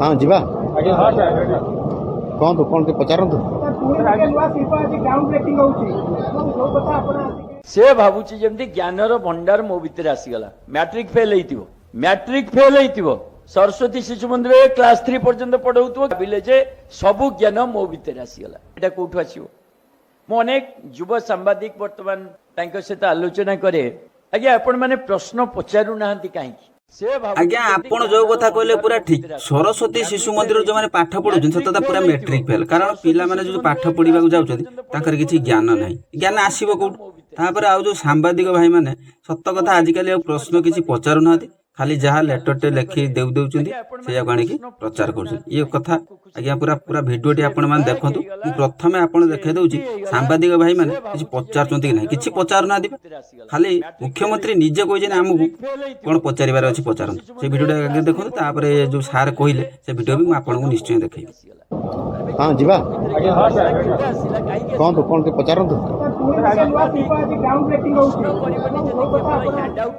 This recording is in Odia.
ହଁ, ଯିବା। କୁହନ୍ତୁ, କ'ଣ ଟିକେ ପଚାରନ୍ତୁ। ନୂଆ ଶିଳ୍ପ ଆଜି ଗ୍ରାଉଣ୍ଡ ବ୍ରେକିଂ ହଉଛି ଏବଂ ଯୋଉ କଥା ଆପଣ ଆସିକି ସେ ଭାବୁଛି ଯେମିତି ଜ୍ଞାନର ଭଣ୍ଡାର ମୋ ଭିତରେ ଆସିଗଲା। ମ୍ୟାଟ୍ରିକ ଫେଲ୍ ହେଇଥିବ, ମ୍ୟାଟ୍ରିକ ଫେଲ୍ ହେଇଥିବ, ସରସ୍ୱତୀ ଶିଶୁ ମନ୍ଦିରରେ କ୍ଲାସ 3 ପର୍ଯ୍ୟନ୍ତ ପଢଉଥିବ, ଭାବିଲେ ଯେ ସବୁ ଜ୍ଞାନ ମୋ ଭିତରେ ଆସିଗଲା। ଏଇଟା କୋଉଠୁ ଆସିବ? ମୁଁ ଅନେକ ଯୁବ ସାମ୍ବାଦିକ ବର୍ତ୍ତମାନ ତାଙ୍କ ସହିତ ଆଲୋଚନା କରେ, ଆଜ୍ଞା, ଆପଣମାନେ ପ୍ରଶ୍ନ ପଚାରୁନାହାନ୍ତି କାହିଁକି? ସେ ଭାବୁଛି ଆଜ୍ଞା, ଯେମିତି ଆପଣ ଯୋଉ ଜ୍ଞାନର କଥା କହିଲେ ଭଣ୍ଡାର ପୁରା ମୋ ଠିକ। ଭିତରେ ଆସିଗଲା। ସରସ୍ୱତୀ ଶିଶୁ ମନ୍ଦିର ଯୋଉମାନେ ପାଠ ପଢୁଛନ୍ତି, ସତ କଥା, ପୁରା ମେଟ୍ରିକ ଫେଲ୍। କାରଣ ପିଲାମାନେ ଯୋଉ ପାଠ ପଢିବାକୁ ଯାଉଛନ୍ତି, ତାଙ୍କର କିଛି ଜ୍ଞାନ ନାହିଁ। ଜ୍ଞାନ ଆସିବ କୋଉଠୁ? ତାପରେ ଆଉ ଯୋଉ ସାମ୍ବାଦିକ ଭାଇମାନେ, ସତ କଥା, ଆଜିକାଲି ଆଉ ପ୍ରଶ୍ନ କିଛି ପଚାରୁନାହାନ୍ତି। ଖାଲି ଯାହା ଲେଟରଟେ ଲେଖି ଦେଇ ଦେଉଛନ୍ତି, ସେଇଆକୁ ଆଣିକି ପ୍ରଚାର କରୁଛନ୍ତି। ଇଏ କଥା ଆଜ୍ଞା, ପୁରା ପୁରା ଭିଡ଼ିଓଟି ଆପଣମାନେ ଦେଖନ୍ତୁ। ମୁଁ ପ୍ରଥମେ ଆପଣ ଦେଖାଇ ଦଉଛି, ସାମ୍ବାଦିକ ଭାଇମାନେ କିଛି ପଚାରୁଛନ୍ତି କି ନାହିଁ। କିଛି ପଚାରୁନାହାନ୍ତି ବା। ଖାଲି ମୁଖ୍ୟମନ୍ତ୍ରୀ ନିଜେ କହିଛନ୍ତି, ଆମକୁ କ'ଣ ପଚାରିବାର ଅଛି ପଚାରନ୍ତୁ। ସେ ଭିଡ଼ିଓଟା ଆଗେ ଦେଖନ୍ତୁ, ତାପରେ ଯୋଉ ସାର୍ କହିଲେ, ସେ ଭିଡ଼ିଓ ବି ମୁଁ ଆପଣଙ୍କୁ ନିଶ୍ଚୟ ଦେଖେଇବି। ହଁ, ଯିବା। କୁହନ୍ତୁ, କ'ଣ ଟିକେ ପଚାରନ୍ତୁ। ପୁଣି ନୂଆ ଶିଳ୍ପ ଆଜି ଗ୍ରାଉଣ୍ଡ ବ୍ରେକିଂ ହଉଛି ଏବଂ ଯୋଉ କଥା ଆପଣ ହ୍ୟାଣ୍ଡ ଆଉଟ୍।